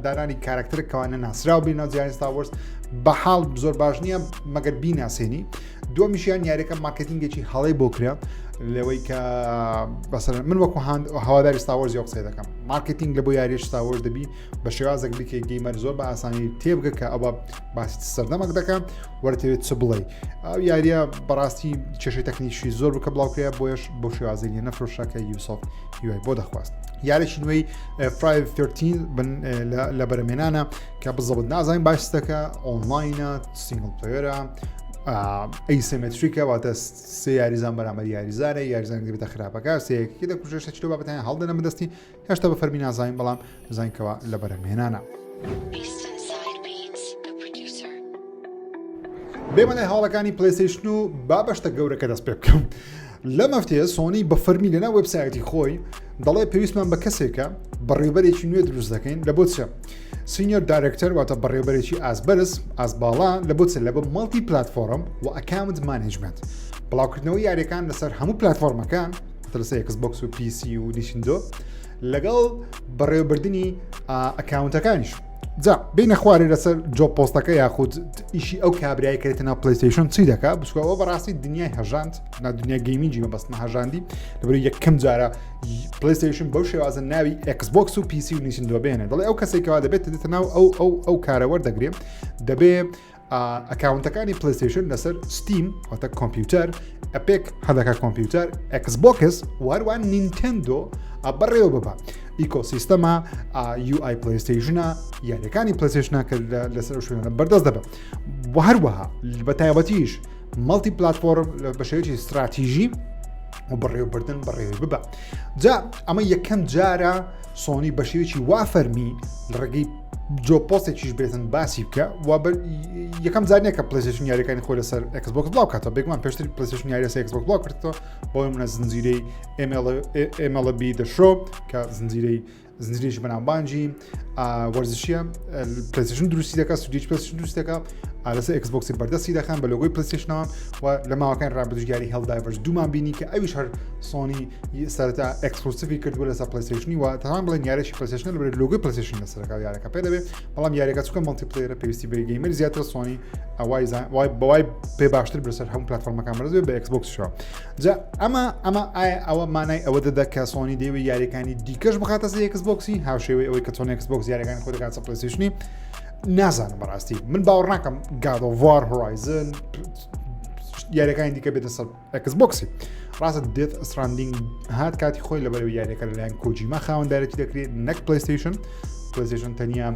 دانانی کارکتەر کەوانە ناسراو بێ ناو جیهانی Star Wars بە حاڵ زۆر باش نییە مەگەر بیناسێنی دووەمیشیان یاریەکە مارکتینگێکی هەڵەی بۆ کرا لەوەی کە بەسەر من وەکو هەواداری Star Wars ی قسەی دەکەم مارکتینگ لە بۆ یاریش Star Wars دەبی بە شێوازێک بکەی gamer زۆر بە ئاسانی تێبگە کە ئەوە باسی سەردەمەک دەکە وەرتەوێت چ بڵێ ئەو یاریە بەڕاستی کێشەی تەکنیکی زۆر بکە بڵاوکرێ بۆیش بۆ شێوازی لێ نەفرۆشە کە Ubisoft هیوای بۆ دەخواست یارێکی نوێی Friday 13 بن لە بەرەمێنانە کە بزەبت نازانین باشتەکە online ە single player ە asymmetric ە واتە سێ یاریزان بەرامبەر یاریزانە یاریزان دەبێتە خراپەکە سێیەکی دەکوژێت شتێکی لەو بابەتانە هەڵدەنە بەدەستی هێشتا بە فەرمی نازانین بەڵام دەزانین کەوا لە بەرهەمهێنانە. بێمە لای هەواڵەکانی PlayStation و با بەشتە گەورەکە دەست پێ بکەم لەم هەفتەیە سۆنی بە فەرمی لەناو وبسایەتی خۆی دەڵێ پێویستمان بە کەسێکە بەڕێوبەرێکی نوێ دروست دەکەین لە بۆ چە senior director واتە بەڕێوبەرێکی ئازبەرز ئازباڵا لە بۆ چ لە بە multi platform و account management بڵاوکردنەوەی یاریەکان لەسەر هەموو پلتفۆرمەکان لەسەر ئێکس بۆکس و PC و Nintendo لەگەڵ بەڕێوەبردننی account ەکانیش جا بینە خوارێ لەسەر job post ەکە یاخود ئیشی ئەو کابرای کرێتە ناو PlayStation چی دەکا بچکەوە بەڕاستی دنیای هەژاند نا دنیا gaming ی مەبەستمە هەژاندی لەبەر یەکەم جارە PlayStation بەو شێوازە ناوی ئێکس بۆکس و PC و Nintendo بێنێ دەڵێ ئەو کەسێکەوە دەبێت دێتە ناو ئەو ئەو ئەو کارەوەەر دەگرێ دەبێ account ەکانی PlayStation لەسەر Steam واتە کۆمپیوتەر Epic هەدەکە کۆمپیوتەر ئەکسبۆکس وهروان Nintendo بەڕێوە ببە ecosystem ە UI PlayStation ە یاریەکانی PlayStation ە کە لەسەر شوێنە بەردەست دەبن و هەروەها بە تایبەتیش multi platform بە شێوەیەکی استراتیژی و بەڕێوەبردن بەڕێوەی ببە جا ئەمە یەکەم جارە سۆنی بە شێوەیەکی وا فەرمی لە ڕێگەی job post ێکیش بێتن باسی بکە و یەکەم جار نییە کە PlayStation یاریەکانی خۆی لەسەر ئەکسبۆکس بڵاو کاتەوە بێگومان پێشتر PlayStation یاری لەسەر ئەکسبۆکس بڵاو کردەوە بۆ منە زنجیرەی MLB The Show کە زنجیرەی زنجیرێکی بەناوبانگی وەرزشیە PlayStation دروستی دەکات سودیش PlayStation دروست دەکات لەسەر ئەکسبۆکسی بەردەستی دەخەن بە لۆگۆی PlayStation ەوە و لە ماوەکان ڕابردوو یاری Helldivers دوومان بینی کە ئەویش هەر سۆنی سەرەتا exclusive ی کردووە لەسەر PlayStation ی و تەمان بڵێن یاریی PlayStation لەبەر لۆگۆی PlayStation لەسەرەکە یارەکە پێ دەبێت بەڵام یاریەکە چونکە multiplayer ە پێویستی بە gamer زیاتر سۆنی ئەوای وای بەوای پێ باشتر بەسەر هەموو پلتفۆرمەکان بەرز بێت بە ئەکسبۆکس شەوە جا ئەمە ئەمە ئایا ئەوە مانای ئەوە دەدا کە سۆنی دەیەوێت یاریەکانی دیکەش بخاتە سەر ئەکسبۆکسی هاوشێوەی ئەوەی کە چۆن ئەکسبۆکس یاریەکانی خۆی دەکات سەر PlayStation ی نازانم بەڕاستی من باوەڕ ناکەم God of War Horizon یاریەکانی دیکە بێتە سەر ئەکسبۆکسی ڕاستە Death Stranding هات کاتی خۆی لەبەرەوە یاریەکە لەلایەن کۆجیما خاوەندارێتی دەکرێت نەک PlayStation PlayStation تەنیا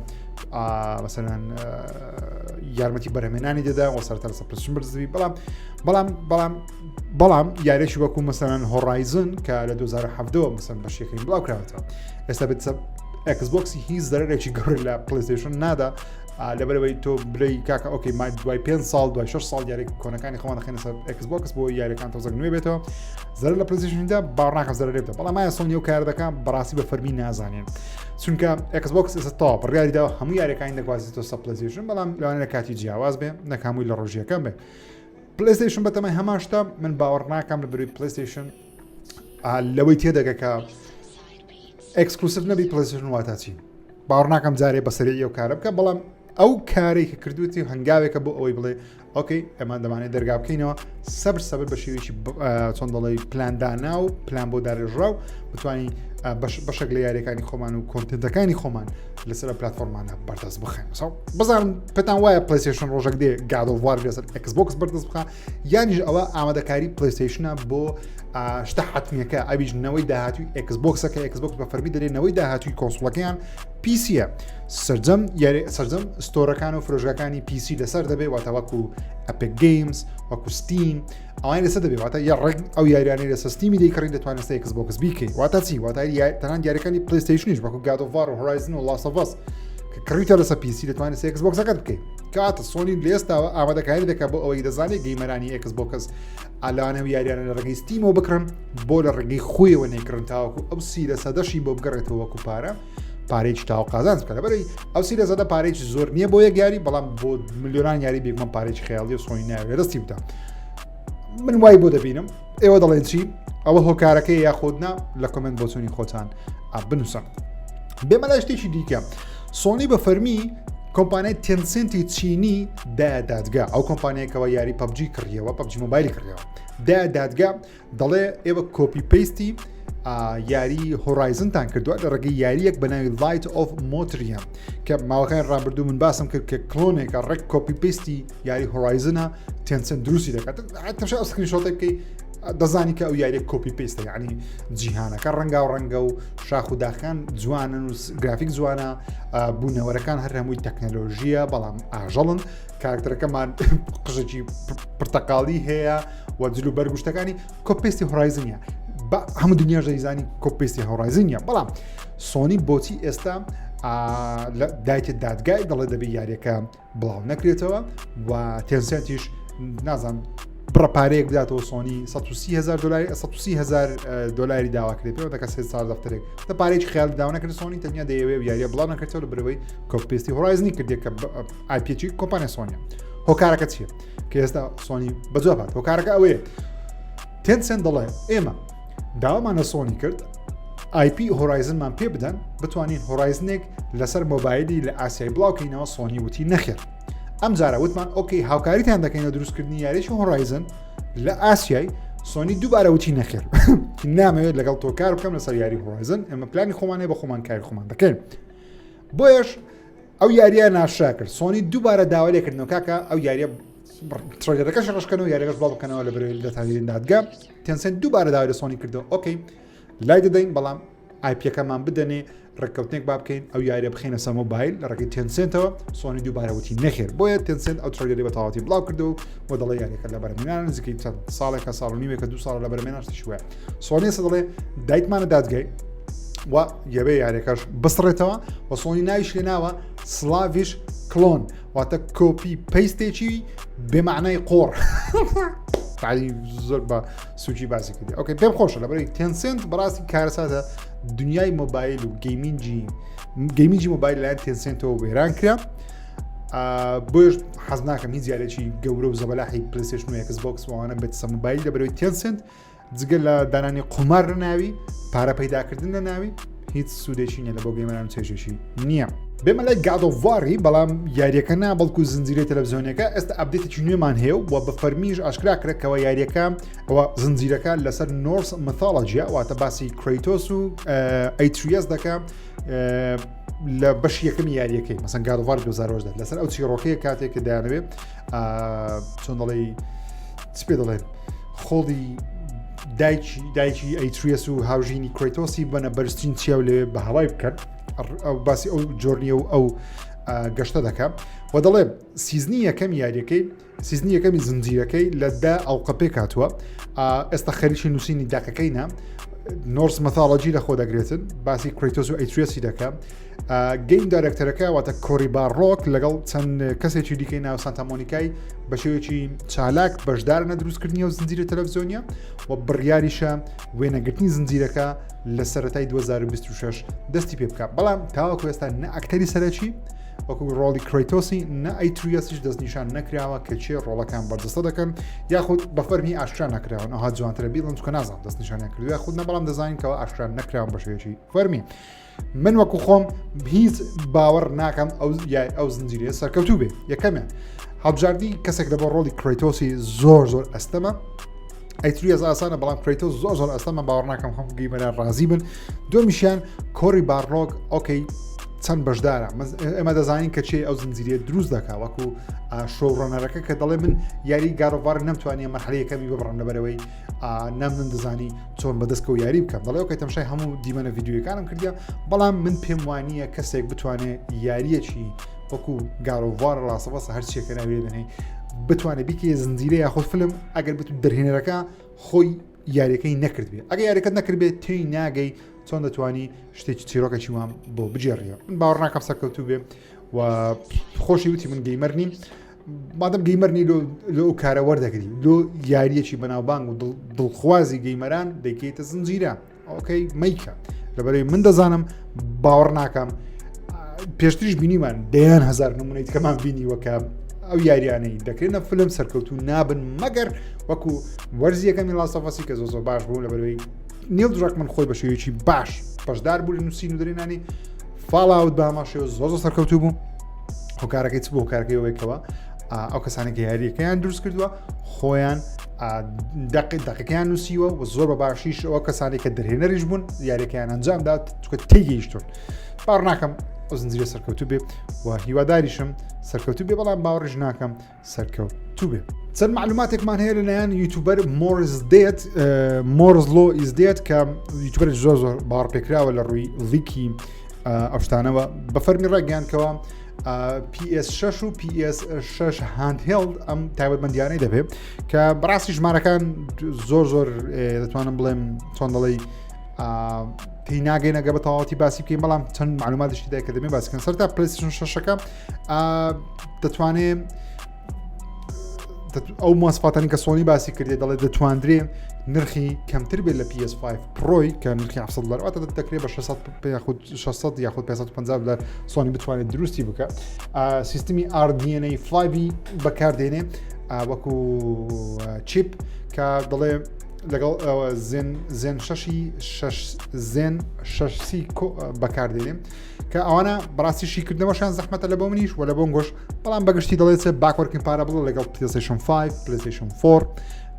مەسەلەن یارمەتی بەرهەمێنانی دەدا و سەرتە لەسەر PlayStation بەرزبی بەڵام بەڵام بەڵام بەڵام یاریشی وەکو مەسەلەن Horizon کە لە 2017 مەسەن بەشەکەی بڵاو کراوەتەوە ئێستا بێت ئەکسبۆکسی هیچ زەرێکی گەورە لە PlayStation نادا. لەبەرەوەی تۆ بلەی کاکە okay ما دوای 5 ساڵ دوای 6 ساڵ یاری کۆنەکانی خۆمان دەخەینە سەر Xbox بۆ یاریەکان تۆزەک نوێ بێتەوە زەرەر لە PlayStation دا باوەڕناکەم زەرەر لێ بدە بەڵام ئایا سۆنی ئەو کار دەکا بەڕاستی بە فەرمی نازانین چونکە Xbox ئێستا تەواو بڕیاری داوە هەموو یاریەکانی دەگوازێتەوە سەر PlayStation بەڵام لەوانەیە لە کاتی جیاواز بێ نەک هەمووی لە ڕۆژیەکەم بێ PlayStation بەتەمای هەمان شتە من باوەڕ ناکەم لە بەروی PlayStation لەوەی تێدەگە کە exclusive نەبی PlayStation واتا چی باوەڕ ناکەم جارێ بەسەری ئەو کارە بکە بەڵام ئەو کارێک کە کردوتی هەنگاوێکە بۆ ئەوەی بڵێ okay ئەمان دەمانێت دەرگا بکەینەوە سەبر سەبر بە شێوەیەکی چۆن دەڵێ پلاندانا و پلان بۆ دارێژرا و بتوانین بەشێک لە یاریەکانی خۆمان و content ەکانی خۆمان لەسەر پلتفۆرمانە بەردەست بخەین بزانم پێتان وایە PlayStation ڕۆژێک دێ God of War لەسەر Xbox بەردەست بخە یانیش ئەوە ئامادەکاری PlayStation ە بۆ شتە حتمیەکە ئەویش نەوەی داهاتوی Xbox ەکە Xbox بە فەرمی دەرێ نەوەی داهاتوی console ەکەیان PC یە سەرجەم سەرجەم store ەکان و فرۆشگاکانی PC لەسەر دەبێ واتە وەکو Epic Games وەکو Steam ئەوان لەسەر دەبێ واتە یا ڕێک ئەو یاریانەی لەسەر Steam ی دەیکڕی دەتوانێت سەر Xbox بیکەی واتە چی واتە تەنان یاریەکانی PlayStation یش وەکو God of War و Horizon و Last of Us کە کڕیتە لەسەر PC دەتوانێت سەر Xbox ەکەت بکەیت کاتە سۆنی لێستاوە ئامادەکاری دەکات بۆ ئەوەی دەزانێت gamer انی Xbox ئالانە و یاریانە لە ڕێگەی Steam ەوە بکڕن بۆ لە ڕێگەی خۆیەوە نەیکڕن تاوەکو ئەو سی لە سەدەشی بۆ بگەڕێتەوە وەکو پارە پارێکی تاو قازانج بکە لەبەرەی ئەو سی لە سەدە پارێکی زۆر نییە بۆ یەک یاری بەڵام بۆ ملیۆنان یاری بێگومان پارێکی خەیاڵی و سۆنی ناوێت دەستی بدە من وای بۆ دەبینم ئێوە دەڵێن چی ئەوە هۆکارەکەی یاخود نا لە comment بۆچوونی خۆتان بنووسن بێمە لای شتێکی دیکە سۆنی بە فەرمی کۆمپانیای Tencent ی چینی دا دادگا ئەو کۆمپانیایکەوە یاری PUBG کڕیەوە PUBG Mobile ی کڕیەوە دا دادگا دەڵێ ئێوە copy paste ی یاری Horizon تان کردووە لە ڕێگەی یاریەک بە ناوی Light of Motiram کە ماوەکان ڕابردوو من باسم کرد کە clone ێکە ڕێک copy paste ی یاری Horizon ە Tencent دروستی دەکات تەماشا ئەو screenshot ە بکەی دەزانی کە ئەو یاریە copy paste ە یعنی جیهانەکە ڕەنگا و ڕەنگە و شاخ و داخان جوانن و گرافیک جوانە بوونەوەرەکان هەر هەمووی تەکنەلۆژیە بەڵام ئاژەڵن کارکتەرەکەمان قژێکی پرتەقاڵی هەیە و جل و بەرگشتەکانی copy paste ی Horizon ە بە هەموو دنیاش دەیزانی copy paste ی Horizon ە بەڵام سۆنی بۆچی ئێستا دایتە دادگای دەڵێ دەبێ یاریەکە بڵاو نەکرێتەوە و Tencent یش نازان بڕە پارەیەک بداتەوە سۆنی 130 هزار دلاری 130 هزار دلاری داواکرێت پێوە دەکە سێ سال دەفتەرێک دە پارێکی خیال داوا نەکرد سۆنی تەنیا دەیەوێ و یاریە بڵاو نەکرێتەوە لە برەوەی copy paste ی Horizon ی کردێک کە IP ی کۆمپانیا سۆنیە هۆکارەکە چییە کە ئێستا سۆنی بەجواب هات هۆکارەکە ئەوەیە Tencent دەڵێ ئێمە داوامان لە سۆنی کرد IP Horizon مان پێ بدەن بتوانین Horizon ێک لەسەر مۆبایلی لە ئاسیای بڵاوکەینەوە سۆنی وتی نەخێر ئەم جارە وتمان okay هاوکاریتان دەکەین لە دروستکردنی یاریی Horizon لە ئاسیای سۆنی دووبارە وتی نەخێر نامەوێت لەگەڵ تۆ کار بکەم لەسەر یاری Horizon ئێمە پلانی خۆمانەیە بە خۆمان کاری خۆمان دەکەین بۆیەش ئەو یاریە ناشرا کرد سۆنی دووبارە داوا لێکردنەوە کاکە ئەو یاریە trailer ەکەش ڕشکەنەوە یاریەکەش بڵاو بکەنەوە لە بەرەوەی لە تاویرین دادگا Tencent دووبارە داوای لە سۆنی کردەوە okay لای دەدەین بەڵام IP ەکەمان بدەنێ ڕێککەوتنێک با بکەین ئەو یاریە بخینە سەر مۆبایل لە ڕێگەی Tencent ەوە سۆنی دووبارە وتی نەخێر بۆیە Tencent ئەو trailer ی بە تەواوەتی بڵاو کردەوە و دەڵێ یاریەکە لە بەرهەمهێنان نزیکەی چەند ساڵێکە ساڵ و نیوێکە دو ساڵ لە بەرهەمهێنان شتێکی وایە سۆنی ئێستا دەڵێ دایتمانە دادگای و یەبێ یاریەکەش بسڕێتەوە و سۆنی ناویش لێ ناوە slavish clone واتە copy paste ێکی بێمانای قۆڕ زۆر بە سوکی باسی کردی okay پێم خۆشە لەبەرەی Tencent بەڕاستی کارەساتە دنیای مۆبایل و gaming ی gaming ی مۆبایل لایەن Tencent ەوە وێران کرا بۆیش حەز ناکەم هیچ یارێکی گەورە و زەبەلاحی PlayStation و Xbox وانە بێت سە مۆبایل لەبەرەوەی Tencent جگە لە دانانی قومار لە ناوی پارە پەیداکردن لە ناوی هیچ سوودێکی نیە لە بۆ gamer ان چێژێکی نییە. بێمە لای God of War ی بەڵام یاریەکە نا بەڵکو زنجیرەی تەلەڤزیۆنەکە ئێستا update ێکی نوێمان هەیە و بە فەرمیش ئاشکرا کرا کەەوە یاریەکە ئەوە زنجیرەکە لەسەر Norse mythology ە واتە باسی Kratos و Atreus دەکە لە بەش یەکەمی یاریەکەی مەسەن God of War 2010 لەسەر ئەو چیڕۆکەیە کاتێک کە دەیانەوێت چۆن دەڵێ چ پێ دەڵێن خۆڵی دایکی دایکی Atreus و هاوژینی Kratos ی بەنە بەرزترین چیا و لەوێ بە هەوای بکەن باسی ئەو journey ە و ئەو گەشتە دەکە و دەڵێ season ی یەکەم یاریەکەی season ی یەکەمی زنجیرەکەی لە دا ئەڵقە پێک هاتووە ئێستا خەریکی نووسینی داقەکەی نا. Norse mythology لە خۆ دەگرێتن باسی کرەیتۆس و ئەیتریەسی دەکە game director ەکە واتە کۆری بارلۆگ لەگەڵ چەند کەسێکی دیکەی ناو سانتا مۆنیکای بە شێوەیەکی چالاک بەشدارنە دروستکردنی و زنجیرە تەلەڤزیۆنیە و بڕیاریشە وێنەگرتنی زنجیرەکە لە سەرەتای 2026 دەستی پێ بکە بەڵام تاوەکو ئێستا نە ئەکتەری سەرەکی وەکو ڕۆڵی کرەیتۆسی نە ئەیتریەسیش دەستنیشان نەکراوە کە چێ ڕۆڵەکان بەرجەستە دەکەن یاخود بە فەرمی ئاشکرا نەکراون ئەوها جوانترە بیڵم چکە نازانم دەستنیشانیان کردو یاخود نە بەڵام دەزانین کەەوە ئاشکرا نەکراون بە شێوەیەکی فەرمی من وەکو خۆم هیچ باوەڕ ناکەم ئەو یای ئەو زنجیرەیە سەرکەوتوو بێ یەکەمیان هەڵبژاردی کەسێک لە بۆ ڕۆڵی کرەیتۆسی زۆر زۆر ئەستەمە ئەیتریەس ئاسانە بەڵام کرەیتۆس زۆر زۆر ئەستەمە باوەڕ ناکەم هەم gamer ان ڕازی بن دومیشیان کۆری بارلۆگ okay چەند بەشدارە ئێمە دەزانین کە چێ ئەو زنجیرەیە دروست دەکا وەکو showrunner ەکە کە دەڵێ من یاری God of War نەمتوانیە مەرحەلەی یەکەمی ببڕم لەبەرەوەی نەم دەزانی چۆن بەدەستکە و یاری بکەم دەڵێ okay تەمشای هەموو دیمەنە ڤیدیۆەکانم کردیا بەڵام من پێم وانە کەسێک بتوانێت یاریەکی وەکو God of War ڕاستەوەسە هەرچیەکە ناوێ دەنێ بتوانێت بیکێ زنجیرە یاخود فلم ئەگەر بت دەرهێنەرەکە خۆی یاریەکەی نەکرد بێ ئەگە یاریەکەت نەکردبێت تێی ناگەی چۆن دەتوانی شتێکی چیرۆکێکی وام بۆ بگێڕیەوە من باوەڕ ناکەم سەرکەوتوو بێ و خۆشی وتی من gamer نیم مادەم gamer نی لۆ لۆ ئەو کارە وەردەگری لۆ یاریەکی بەناوبانگ و دڵخوازی gamer ان دەیکەیتە زنجیرە okay مەیکە لەبەرەی من دەزانم باوەڕ ناکەم پێشتریش بینیمان دەیان هزار نمونەی کەمان بینیوە کە ئەو یاریانەی دەکرێنە فلم سەرکەوتو نابن مەگەر وەکو وەرزی یەکەمی Last of Us ی کە زۆ زۆر باش بوو لەبەرەوەی نیل دراکمن خۆی بە شێوەیەکی باش بەشدار بوو لە نووسین و دەرێنانی Fallout بە هەمان شێوە زۆر زۆر سەرکەوتوو بوو هۆکارەکەی چ بۆ هۆکارەکەی ئەوەیەکەوە ئەو کەسانی کە یاریەکەیان دروست کردووە خۆیان دەقی دەقەکەیان نووسیوە و زۆر بە باشیش ئەوە کەسانی کە دەرهێنەریش بوون یاریەکەیان ئەنجامدا چکە تێگەیشتون باوەڕ ناکەم ئەو زنجیرە سەرکەوتوو بێ و هیواداریشم سەرکەوتوو بێ بەڵام باوەڕیش ناکەم سەرکەوتوو بێ. چەند معلوماتێکمان هەیە لەلایەن YouTuber Moore's Dead Moore's Law Is Dead کە YouTuber زۆر زۆر باوەڕپێکراوە لە ڕووی leak ی ئەو شتانەوە بە فەرمی ڕاگەیاندکەوە PS6 و PS6 handheld ئەم تایبەتمەندیانەی دەبێت کە بەڕاستی ژمارەکان زۆر زۆر دەتوانم بڵێم چۆن دەڵێی تی ناگەین ئەگە بە تەواوەتی باسی بکەین بەڵام چەند معلوماتشی دای کە دەبێ باسکەن سەرتا PlayStation شەشەکە دەتوانێت ئەو مواصفاتانی کە سۆنی باسی کردێ دەڵێ دەتواندرێ نرخی کەمتر بێت لە PS5 Pro ی کە نرخی 700 دلار واتە دەکرێت بە 600 یاخود 600 یاخود 550 دلار سۆنی بتوانێت دروستی بکە سیستمی RDNA 5 بەکاردێنێ وەکو chip کە دەڵێ لەگەڵ Zen Zen شەشی شەش Zen شەشسی بەکاردێنێ کە ئەوانە بەڕاستی شیکردنەوەشان زەحمەتە لە بۆ منیش و لە بۆم گۆش بەڵام بەگشتی دەڵێت backward compatible لەگەڵ PlayStation 5 PlayStation 4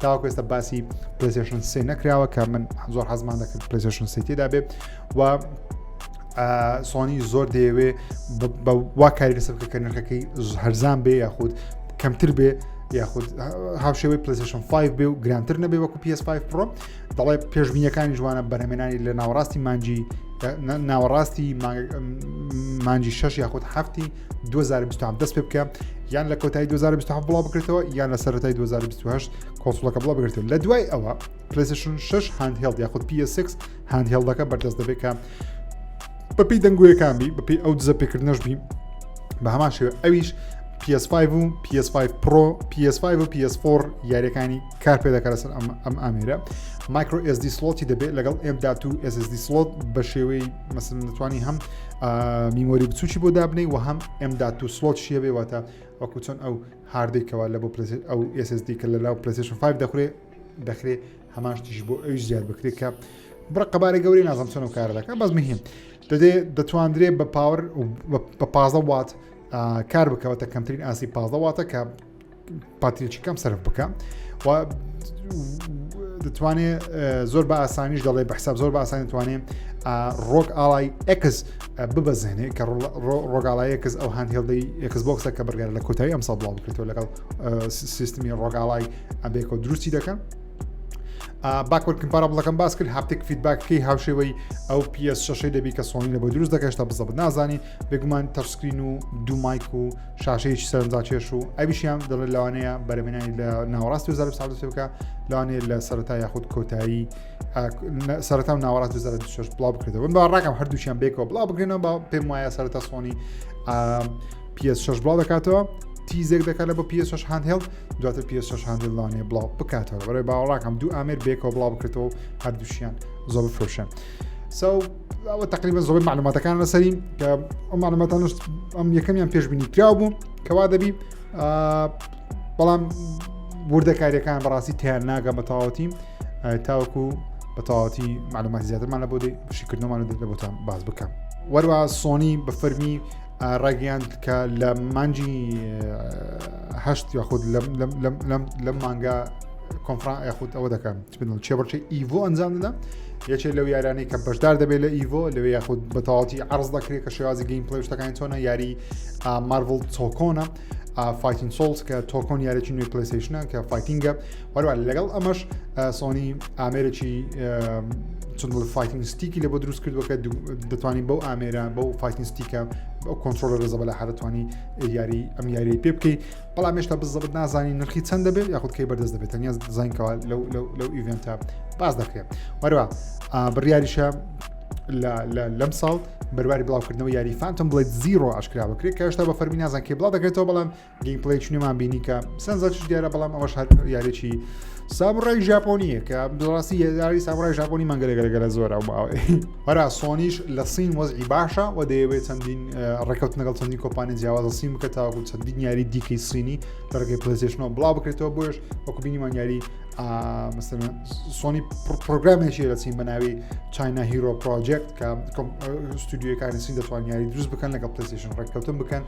تاوەکو ئێستا باسی PlayStation 3 نەکراوە کە من زۆر حەزمان دەکرد PlayStation 3 تێدا بێ و سۆنی زۆر دەیەوێ وا کاری لەسەر بکە کە نرخەکەی هەرزان بێ یاخود کەمتر بێ یاخود هاوشێوەی PlayStation 5 بێ و گرانتر نەبێ وەکو PS5 Pro دەڵێ پێشبینیەکانی جوانە بەرهەمێنانی لە ناوەڕاستی مانجی ناوەڕاستی مانجی 6 یاخود هەفتی 2027 دەست پێ بکە یان لە کۆتایی 2027 بڵاو بکرێتەوە یان لە سەرەتای 2028 console ەکە بڵاو بکرێتەوە لە دوای ئەوە PlayStation 6 handheld یاخود PS6 handheld ەکە بەردەست دەبێت کە بەپی دەنگۆیەکان بی بەپی ئەو دزە پێکردنەش بی بە هەمان شێوە ئەویش PS5 و PS5 Pro PS5 و PS4 یاریەکانی کار پێ دەکات لەسەر ئەم ئامێرە micro SD slot ی دەبێت لەگەڵ M.2 SSD slot بە شێوەی مەسن دەتوانی هەم memory بچوکی بۆ دابنەی و هەم M.2 slot شیە بێ واتە وەکو چۆن ئەو hard ێکەوە لە بۆ ئەو SSD کە لە لاو PlayStation 5 دەخورێ دەخرێ هەمان شتیش بۆ ئەویش زیاد بکرێت کە بڕە قەبارە گەورەی نازم چۆن ئەو کارە دەکات بەس مهم دەدێ دەتواندرێ بە power بە 15 وات کار بکەوەتە کەمترین ئاسی 15 واتە کە پاتریی کەم سەرف بکە و دەتوانێت زۆر بە ئاسانیش دەڵێ بە حساب زۆر بە ئاسانی دەتوانێت ROG Ally X ببەزێنێ کە ROG Ally X ئەو handheld ەی Xbox ە کە بڕیار لە کۆتایی ئەمساڵ بڵاو بکرێتەوە لەگەڵ سیستمی ROG Ally ئەبێکەوە دروستی دەکەن. backward compatible ەکەم باس کرد haptic feedback ەکەی هاوشێوەی ئەو PS شەشەی دەبی کە سۆنی لە بۆ دروست دەکە هێشتا بزەبت نازانی بێگومان touch screen و دوو mic و شاشەیەکی سەرنجاکێش و ئەویشیان دەڵێت لەوانەیە بەرەمێنانی لە ناوەڕاست 2023 بکە لەوانەیە لە سەرەتا یاخود کۆتایی سەرەتا و ناوەڕاست 2026 بڵاو بکرێتەوە من باوەڕاکەم هەردووکیان بێکەوە بڵاو بکرێنەوە با پێم وایە سەرەتا سۆنی PS6 بڵاو دەکاتەوە tease ێک دەکات لە بۆ PS6 handheld دواتر PS6 handheld لەوانەیە بڵاو بکاتەوە بەرەی باوەڕاکەم دوو ئامێر بێکەوە بڵاو بکرێتەوە و هەردووشیان زۆر بفرۆشن so ئەوە تقریبا زۆر معلوماتەکان لەسەری کە ئەو معلوماتانش ئەم یەکەمیان پێشبینی کراو بوو کەوا دەبی بەڵام وردەکاریەکان بەڕاستی تیان ناگە بە تەواوەتی تاوەکو بە تەواوەتی معلوماتی زیاترمان لە بۆ دێ شیکردنەوەمان لە بۆتان باز بکەم وەروە سۆنی بە فەرمی ڕاگەیاند کە لە مانجی هەشت یاخود لەم مانگا کۆنفران یاخود ئەوە دەکەم چێبڕچی Evo ئەنجام دەدا یەکێک لەو یارانەی کە بەشدار دەبێت لە Evo لەوێ یاخود بە تەواوەتی عرض دەکرێت کە شێوازی gameplay شتەکانی چۆنە یاری Marvel Tokon ە Fighting Souls کە Tokon یارێکی نوێی PlayStation ە کە fighting ە وەروە لەگەڵ ئەمەش سۆنی ئامێرێکی چون fighting stick ی لە بۆ دروست کردووە کە دەتوانین بەو ئامێرە بەو fighting stick ە ئەو controller ە زەبەلە هەرتوانی یاری ئەم یاری پێ بکەیت بەڵام هێشتا بزەبت نازانین نرخی چەند دەبێت یاخود کەی بەردەست دەبێت تەنیا زانکەوە لەو لەو لەو event ە باس دەکرێت وەروە بڕیاریشە لەم ساڵ بەرواری بڵاوکردنەوە یاری Phantom Blade Zero ئاشکرا بکرێت کە هێشتا بە فەرمی نازان کێ بڵاو دەکرێتەوە بەڵام gameplay چونیمان بینی کە سەنزەچش دیارە بەڵام ئەوەش هەر یاریی سامڕای ژاپۆنیە کە بەڕاستی یاری سامڕای ژاپۆنی مانگەلێگەلەگەلە زۆر ئەو ماوەی هەرا سۆنیش لە سین وەزعی باشە و دەیەوێت چەندین ڕێکەوت لەگەڵ چەندین کۆمپانیا جیاواز سین بکە تاوەکو چەندین یاری دیکەی سینی لە ڕێگەی PlayStation ەوە بڵاو بکرێتەوە بۆیش وەکو بینیمان یاری مثلا سۆنی پرۆگرامێکی لە چین بە ناوی China Hero Project کە ستودیۆکانی سین دەتوان یاری دروست بکەن لەگەڵ PlayStation ڕێککەوتن بکەن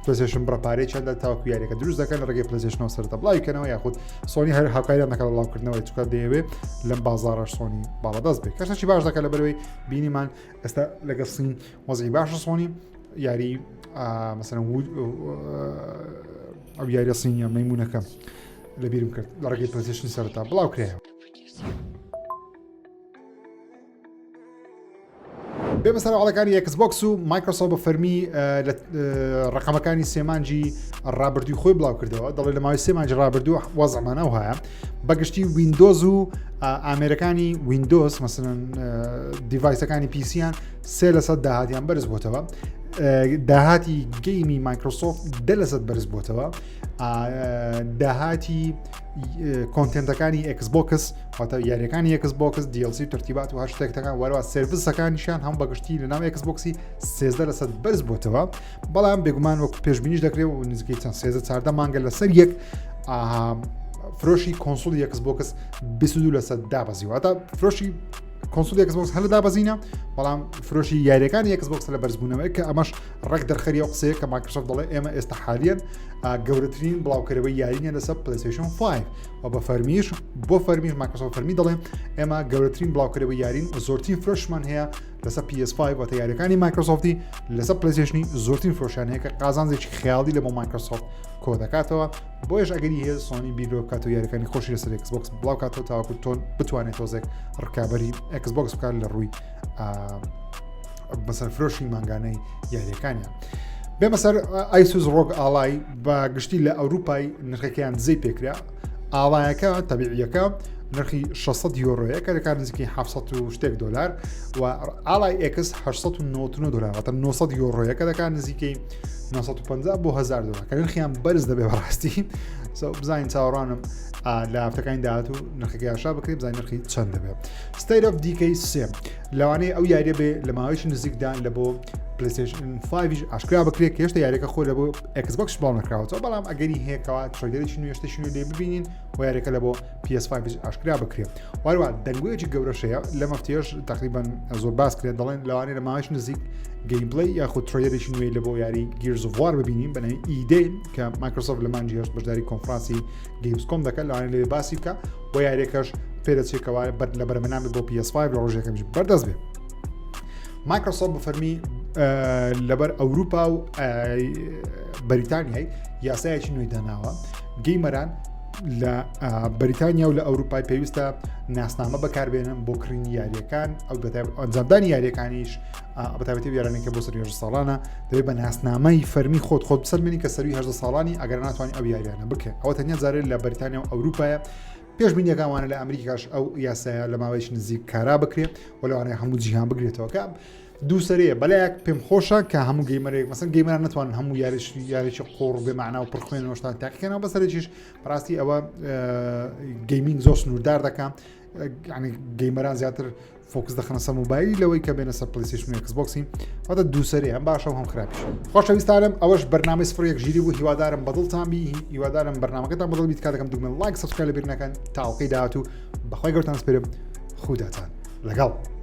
PlayStation بڕە پارەی چەندە تاوەکو یاریەکە دروست دەکەن لە ڕێگەی PlayStation ەوە سەرەتا بڵاوی کەنەوە یاخود سۆنی هەر هاوکاریان دەکات لە بڵاوکردنەوەی چونکە دەیەوێت لەم بازاڕەش سۆنی باڵادەست بێت کەسێکی باش دەکات لەبەرەوەی بینیمان ئێستا لەگەڵ سین وەزعی باشە سۆنی یاری مەسەلەن ئەو یاریە سینیە مەیمونەکە لەبیرم کرد لە ڕێگەی PlayStation سەرەتا بڵاو کرایەوە. بێ بەسەر هەواڵەکانی Xbox و Microsoft بە فەرمی لە ڕقەمەکانی سێمانجی ڕابردووی خۆی بڵاو کردەوە دەڵێ لە ماوەی سێمانجی ڕابردوو وەزعمان ئەو هەیە بەگشتی Windows و ئامێرەکانی Windows مەسەن device ەکانی PC یان سێ لەسەد داهاتیان بەرز بۆتەوە داهاتی game ی Microsoft دە لەسەد بەرز بۆتەوە داهاتی content ەکانی Xbox واتە یاریەکانی Xbox DLC و تەرتیبات و هەر شتێکەکان وەروە service ەکانیشیان هەم بەگشتی لە ناو Xbox ی 13 لەسەد بەرز بۆتەوە بەڵام بێگومان وەکو پێشبینیش دەکرێت و نزیکەی چەند 13 چاردە مانگە لەسەر یەک فرۆشی console ی Xbox 22 لەسەد دابەزی واتە فرۆشی console ی Xbox هەر لە دابەزینە بەڵام فرۆشی یاریەکانی Xbox لە بەرزبوونەوەی کە ئەمەش ڕێک دەرخەری ئەو قسەیە کە Microsoft دەڵێ ئێمە ئێستا حالیەن گەورەترین بڵاوکەرەوەی یارینە لەسەر PlayStation 5 و بە فەرمیش بۆ فەرمیش Microsoft فەرمی دەڵێ ئێمە گەورەترین بڵاوکەرەوەی یارین و زۆرترین فرۆشمان هەیە لەسەر PS5 واتە یاریەکانی Microsoft ی لەسەر PlayStation ی زۆرترین فرۆشیان هەیە کە قازانجێکی خیاڵی لە بۆ Microsoft کۆ دەکاتەوە بۆیش ئەگەری هەیە سۆنی بیر لەوە بکاتەوە یاریەکانی خۆشی لەسەر Xbox بڵاو کاتەوە تاوەکو تۆن بتوانێت تۆزێک ڕکابەری Xbox بکات لە ڕووی بەسەر فرۆشی مانگانەی یاریەکانیان. بێمە سەر ASUS ROG Ally بە گشتی لە ئەوروپای نرخەکەیان دزەی پێکرا ئاڵایەکە تەبیعیەکە نرخی 600 یۆرۆیە کە دەکات نزیکەی 700 و شتێک دلار و Ally X 899 دلار واتە 900 یۆرۆیە کە دەکات نزیکەی 950 بۆ 1000 دلار کە نرخیان بەرز دەبێ بەڕاستی بزانین چاوەڕوانم لە هەفتەکانی داهاتوو نرخەکەی ئاشکرا بکرێت بزانین نرخی چەند دەبێت State of Decay سێ لەوانەیە ئەو یاریە بێ لە ماوەیەکی نزیکدا لە بۆ PlayStation 5 ئاشکرا بکرێت کە هێشتا یاریەکە خۆی لە بۆ Xbox بڵاو نەکراوەتەوە بەڵام ئەگەری هەیە کەوا trailer ێکی نوێ شتێکی نوێ لێ ببینین و یاریەکە لە بۆ PS5 ئاشکرا بکرێت وەروە دەنگۆیەکی گەورەش هەیە لە مەفتێش تقریبا زۆر باس کرێت دەڵێن لەوانەیە لە ماوەیەکی نزیک gameplay یاخود trailer ێکی نوێ لە بۆ یاری Gears of War ببینین بە ناوی E-Day کە Microsoft لە مانگی هەشت بەشداری کۆنفرانسی Gamescom دەکات لەوانەیە لەوێ باسی بکە بۆ یاریەکەش پێدەچێتەوە بەر لە بەرەمەنامی بۆ PS5 لە ڕۆژێکەمیش بەردەست بێ Microsoft بە فەرمی لەبەر ئەوروپا و بەریتانیای یاسایەکی نوێی داناوە gamer ان لە بەریتانیا و لە ئەوروپای پێویستە ناسنامە بەکاربێنن بۆ کڕینی یاریەکان ئەو ئەنجامدانی یاریەکانیش بەتابەتی یارانێک کە بۆ سەر ساڵانە دەبێت بە ناسنامەی فەرمی خۆت خۆت بسەلمێنی کە سەروی هەژدە ساڵانی ئەگەر ناتوانانی ئەو یاریانە بکەن ئەوە تەنیا جارێت لە بەریتانیا و ئەوروپایە پێشبینیەکانوانە لە ئەمریکاش ئەو یاسایە لە ماوەیەکی نزیک کارا بکرێت و لەوانەیە هەموو جیهان بگرێتەوە کە دوو سەرەیە بەلایەک پێم خۆشە کە هەموو gamer ێک مەسەن gamer ان نتوانن هەموو یاریش یاریی قۆڕ بێ معنا و پڕخوێنەوەشتان تاقیکەنەوە بەسەرێکیش بەڕاستی ئەوە gaming زۆر سنووردار دەکا ینی gamer ان زیاتر focus دەخەنە سەر مۆبایلی لەوەی کە بێنە سەر PlayStation و Xbox ی واتە دووسەری هەم باشە و هەم خراپیش. خۆشەویستانم ئەوەش بەرنامەی سفر یەک ژیری بوو هیوادارم بەدڵتان بی هیوادارم بەرنامەکەتان بەدڵ بیت کاتەکەم دوگمە like subscribe لەبیر نەکەن تا ئەڵقەی داهاتوو بەخوای گەورەتان سپێرم خوداتان لەگەڵ.